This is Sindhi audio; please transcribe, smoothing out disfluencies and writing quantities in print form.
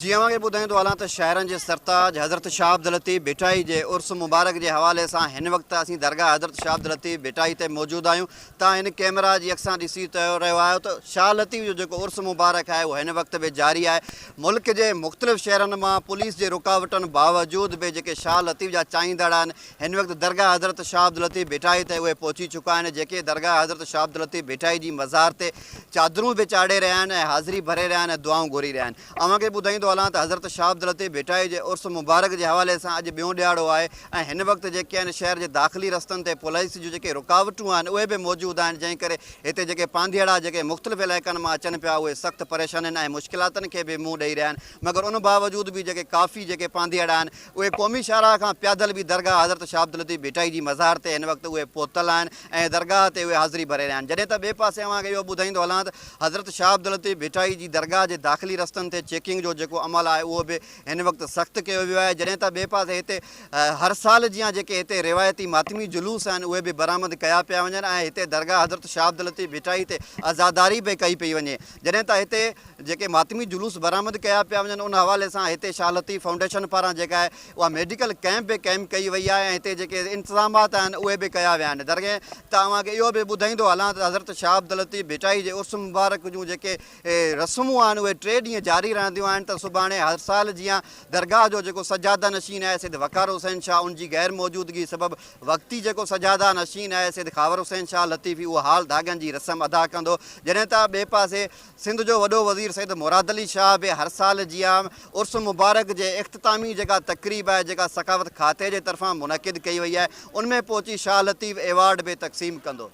جي اوهان کي ٻڌائيندو هلان ته شاعرن جي سرتاج حضرت شاهه عبداللطيف ڀٽائي جي عرس مبارڪ جي حوالي سان هن وقت اسين درگاهه حضرت شاهه عبداللطيف ڀٽائي تي موجود آهيون. توهان هن ڪئميرا جي اک سان ڏسي رهيو آهيو ته شاهه لطيف جو جيڪو عرس مبارڪ آهي اهو هن وقت به جاري آهي. ملڪ جي مختلف شهرن مان پوليس جي رڪاوٽن باوجود به جيڪي شاهه لطيف جا چاهيندڙ آهن هن وقت درگاهه حضرت شاهه عبداللطيف ڀٽائي تي اهي پهچي چڪا آهن جيڪي درگاهه حضرت شاهه عبداللطيف ڀٽائي جي مزار تي چادرون به چاڙهي رهيا آهن ۽ حاضري ڀري رهيا آهن ۽ دعائون گهري رهيا آهن. اوهان کي ٻڌائيندو هلان ته حضرت شاهه عبداللطيف ڀٽائي جي عرس مبارڪ جي حوالي سان اڄ ٻيون ڏهاڙو آهي ۽ هن وقت جيڪي آهن شهر جي داخلي رستن تي پوليس جون جيڪي رڪاوٽون آهن اهي به موجود آهن جنهن ڪري هتي جيڪي پانڌيئڙا جيڪي مختلف علائقن مان اچن پيا اهي سخت پريشانين ۽ مشڪلاتن کي به منهن ڏئي رهيا آهن مگر ان باوجود به جيڪي ڪافي جيڪي پانڌيئڙا آهن اهي قومي شاهراهه کان پيادل به درگاهه حضرت شاهه عبداللطيف ڀٽائي جي مزار تي هن وقت اهي پهتل آهن ۽ درگاهه تي اهي حاضري ڀري رهيا آهن. جڏهن ته ٻئي پاسي اوهان کي اهو ٻڌائيندو هلان ته حضرت شاهه عبداللطيف ڀٽائي جي درگاهه جي داخلي رستن تي چيڪنگ جو جيڪو عمل آهي اهو به هن وقت سخت ڪيو ويو آهي جڏهن ته ٻئي پاسي هتي هر سال جيان جيڪي هتي روايتي ماتمي جلوس آهن اهي به برآمد ڪيا پيا وڃن ۽ هتي درگاهه حضرت شاهه عبداللطيف ڀٽائي تي عزاداري به ڪئي پئي وڃي جڏهن ته هتي جيڪي ماتمي جلوس برآمد ڪيا پيا وڃن ان حوالي سان هتي شاهه لطيف فائونڊيشن پاران جيڪا آهي اها ميڊيڪل ڪئمپ به قائم ڪئي وئي آهي ۽ هتي جيڪي انتظامات آهن اهي به ڪيا ويا آهن درگين ته اوهان کي اهو به ٻڌائيندو هلان ته حضرت شاهه عبداللطيف ڀٽائي جي عرس مبارڪ جون جيڪي رسمون آهن اهي ٽي ڏينهن جاري رهنديون آهن ته سڀاڻي هر سال جيان درگاهه جو جيڪو سجاده نشين آهي سيد وقار حسين شاهه ان جي غير موجودگي سبب وقتي جيڪو سجاده نشين آهي سيد خاور حسين شاهه لطيفي اهو حال ڌاڳن جي رسم ادا ڪندو جڏهن ته ٻئي پاسي سنڌ جو وڏو وزير سيد مراد علي شاهه به هر سال جيان عرس مبارڪ جي اختتامي جيڪا تقريب آهي جيڪا ثقافت کاتي جي طرفان منعقد ڪئي وئي آهي ان ۾ پهچي شاهه لطيف ايوارڊ به تقسيم ڪندو.